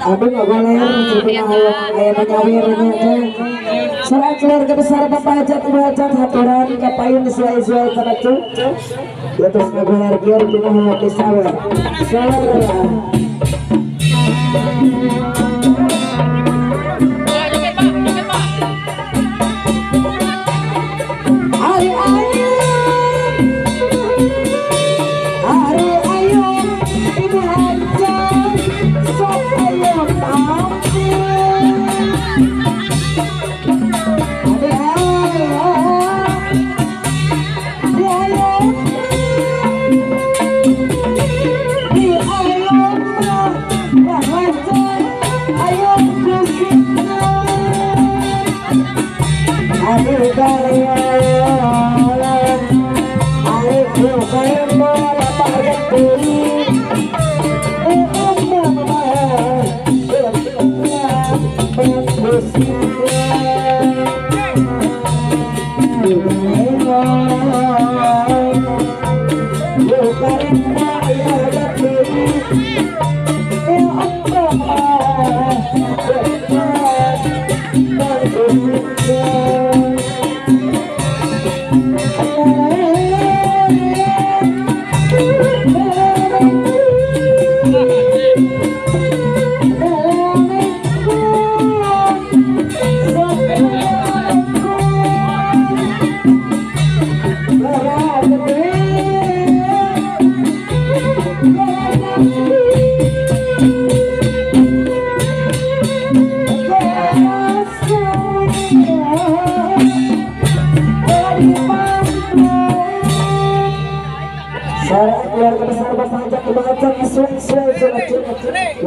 Aduh nggak boleh ayah penyawirnya serang keluarga besar Bapak Hajat Ibu Hajat haturan kapayun suai-suai tanacu ya terus nggak boleh biar kita mau disawer sawer.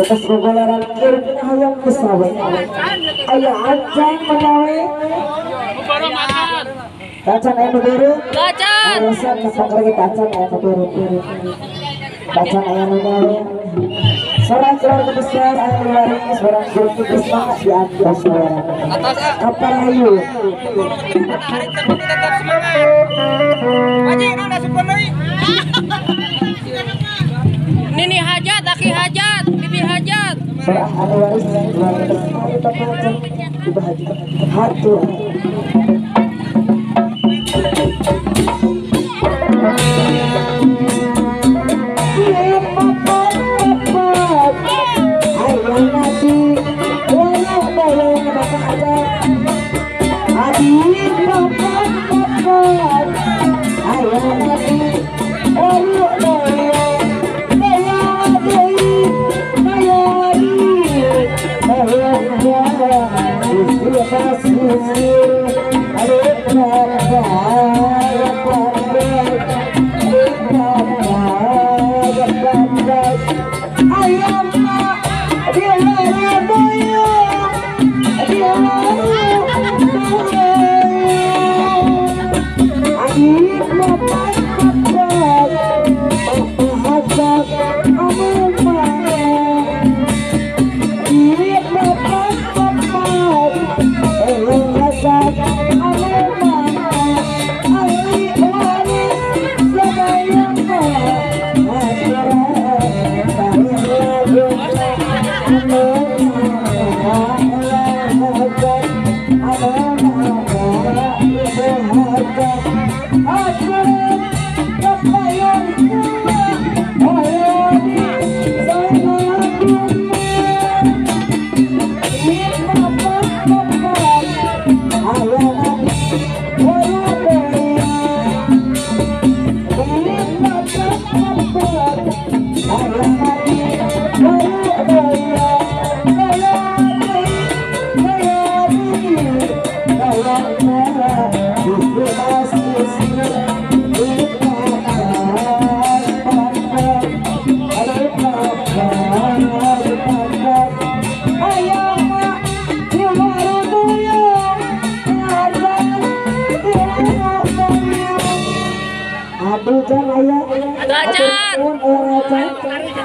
Atas gogoleran kiri hayang disawe. Aya ancang menyawe. Tacan aya nu biru. Tacan. Alasan kapang lagi tacan aya nu biru. Tacan aya nu nyawe. Seorang keluarga besar aya nu waris, seorang guru besar di atas suara. Kaparayu. Tetap semangat. Haji, udah super deui. Nini hajat, aki hajat, bibi hajat. Seorang anu waris keluarga besar Bapak Hajat, Ibu Hajat. Hatur.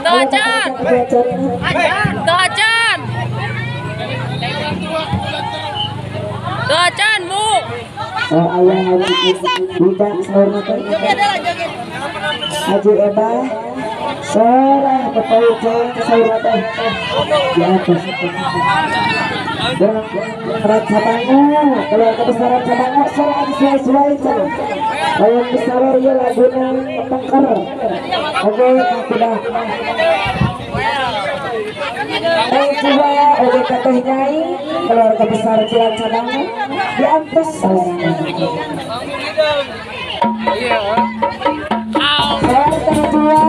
Tacan. Tacan. Tacan, Bu. Oh, ayah Haji Bida Haji Eba Sorah Bapak Saurata di atas. Raja Bango, keluarga besar Raja Bango, Sorah Haji Suai Suai. Hayang besar ya laguna tengker. Oke, sudah. Jiwa oke teteh nyai keluarga besar Cilanca Bango di atas saurana. Keluarga jiwa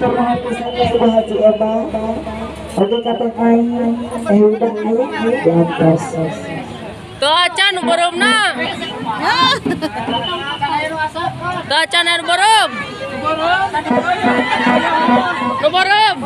hatur nuhun pisan ka Ibu Haji Eba. Oke kata aing teh udah aya diantos. Teu acan nu beureumna. Teu acan anu beureum. Nu beureum.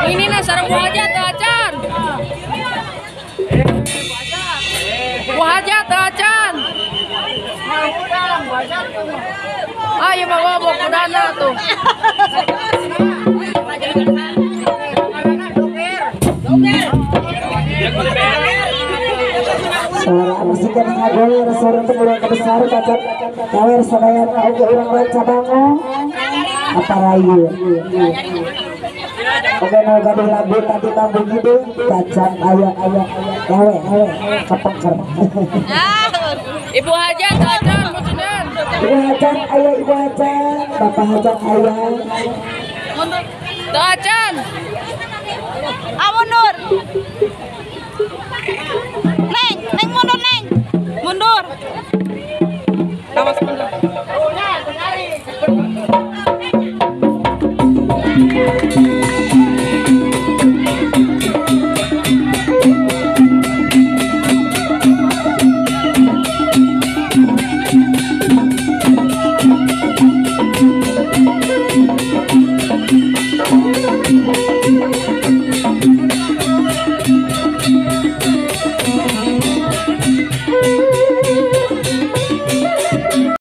Ninina sareng Bu Hajat teu acan. Bu Hajat teu acan. Ah ieu mah bawa kudana tuh. Suara musikan ngagoler suara urang besar kacat kawer sadayana oge urang Rancabango apa rayu. Oke nu gaduh lagu tadi bambu gitu kacat aya aya gawe kepengker. Ibu Hajat acan mucunan. Ibu Hajat aya Ibu Hajat, Bapak Hajat aya. Teu acan.